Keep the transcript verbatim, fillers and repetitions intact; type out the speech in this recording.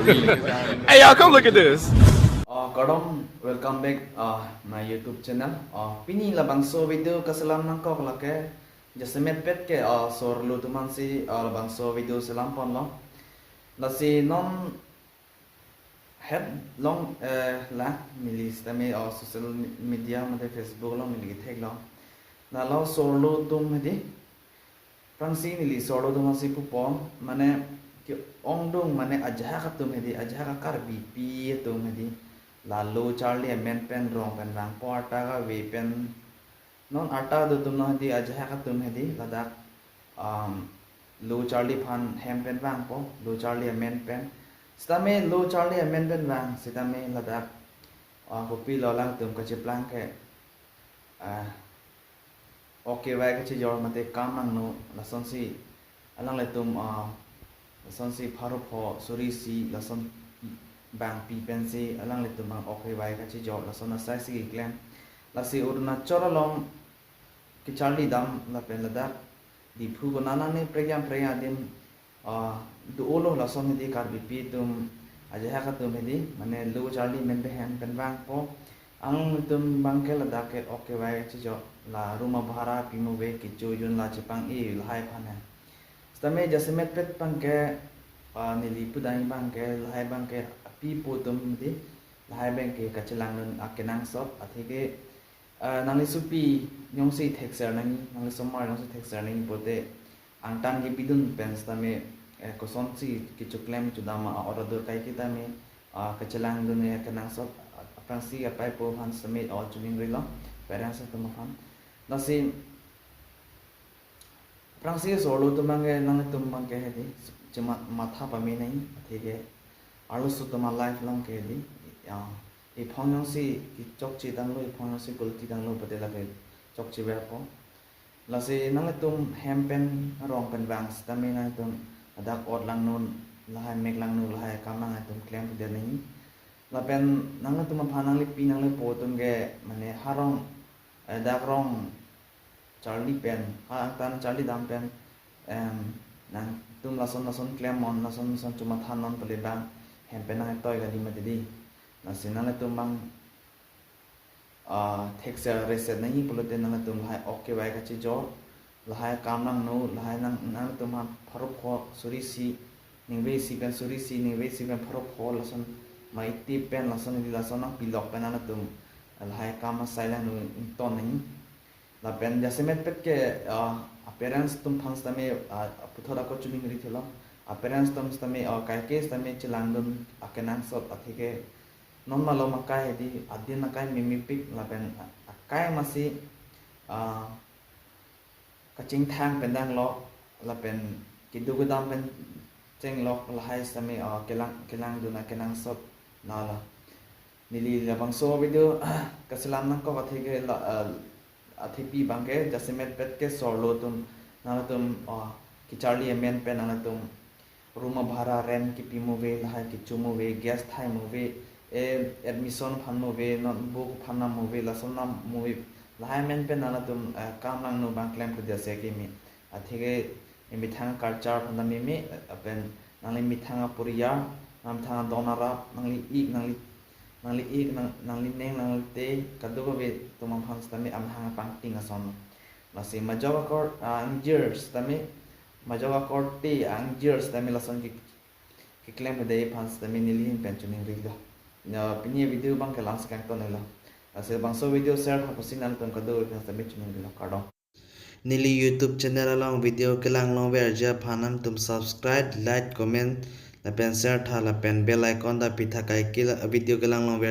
Hey, y'all, come look at this. Uh, kardom, welcome back, uh, my YouTube channel. Uh, pini labangso video kaselam nangkok lake, jasemetpet ke, uh, sorlo atum aphansi, uh, labangso video selam ponlo. Lasi non het long, eh, la, neli sitame, uh, social media mate Facebook along neli ketheklo. Lalo sorlo atum hedi, aphrangsi neli sorlo atum aphansi pupo, mane ke-ongdung mane ajahak atum hedi, ajahak a-Karbipi atum hedi, la lo charli amen pen rong pen vangpo, arta kave pen, non arta do atum non hedi, ajahak atum hedi, ladak, um, lo charli aphan hem pen vangpo, lo charli amen pen. Sitame lo charli amen pen vang sitame ladak, uh, kopilo alangtum kacheplang ke, uh, ok kevai kachijor mate kam nangno, lasonsi alanglitum, ah, lasonsi pharo pho suri isi lason bangpi pensi alanglitum abang ok kevai kachijor lason asaisi keklem. Lasi Arunachal along kecharli dam lapen ladak Diphu konat nangji prekjam prekjam adim, ah, do-olo, lason hedi Karbipi atum, ajahak atum hedi, mane lo charli amen pen hem pen vangpo. Alanglitum abang ke ladak ke ok kevai chijok, la room abhara pimo ave, kecho jun la chepang-e lahai aphan he. Sitame jasemetpet abang ke, ah, neli pudam abang ke, lahai abang ke apipo atum hedi, lahai abang ke kachelangdun akenangsot, atheke, ah, nangli sopi jongsi thekser nangji, nangli somar jongsi thekser nangji pulote, angtan kepidun pen sitame, eh, kosonsi kechoklem chodam a-order kaike tame, ah, kachelangdun akenangsot, ah, aphrangsi apaipo aphan sitame o choningrilo, parents atum aphan. Lasi aphrangsi sorlo atum abang ke, nangtum abang ke hedi, chema matha pame nangji, atheke arloso atum a-life along ke hedi, ah, ephong jongsi kechokche tanglo, ephong jongsi gulti tanglo pulote lake chokcheverpo. Lasi nanglitum hem pen rong pen vang sitame nanglitum ladak ot langno, lahai mek langno, lahai kam nanglitum klemdet nangji. Lapen nanglitum aphan nanglipi nanglipo atum ke mane ha rong, eh, dak rong charli pen, ha angtan charli dam pen, em, nangtum lason lason klem non, lason lason chomatha non pule abang hem pen nangtoi kali mati di. Lasi nanglitum abang, ah, thekser reset nangji pulote nanglitum lahai ok kevai kachijor, lahai kam nangno, lahai nang, nanglitum ha pharo pho suri isi, ningve isi pen suri isi, ningve isi pen pharo pho, lason maiti pen, lason hedi, lason nangpilok pen nanglitum lahai kam asai langno ington nangji. Lapen jasemetpet ke, ah, a-parents atum aphan sitame, ah, puthot ako choningri thulo. A-parents atum sitame, ah, kaike sitame chelangdun akenangsot, atheke non malom akai hedi, adin akai memepik lapen a-, akai masi, ah, kachingthang pen danglok lapen kedo kedam pen chenglok, lahai sitame, ah, kelang, kelangdun akenangsot nala. Neli labangso video kaselam nangkok atheke la, ah, athepi abang ke jasemetpet ke sorlo atum, nangtum, ah, kecharli amen pen nangtum room abhara rent kepimo ave, lahai kechomo ave, gas thaimo ave, eh, admission aphan mo ave, notebook aphan nam mo ave, lason nam mo ave, lahai amen pen nangtum, eh, kam nangno abang klemkledet ase keme. Atheke emethang culture aphan ta meme, eh, lapen nangli methang aporiya, nangli methang adon arap, nangli ik, nangli, nangli ik, nang, nangli neng, nangli te, kadokave atum aphan sitame amahang apangting ason. Lasi majok akor, ah, ingjir sitame, majok akorte ingjir sitame lason ke, keklem kedei aphan sitame neli ahin pen choningrilo. Na pini video abang ke la-ansi kangton nelo. Lasi labangso video share tha pusi nangtum kadokave aphan sitame choningrilo, kardom. Neli YouTube channel along video kelang longverji aphan nangtum subscribe, like, comment, lapen share tha, lapen bell icon ta pi tha, kaike la video kelang longver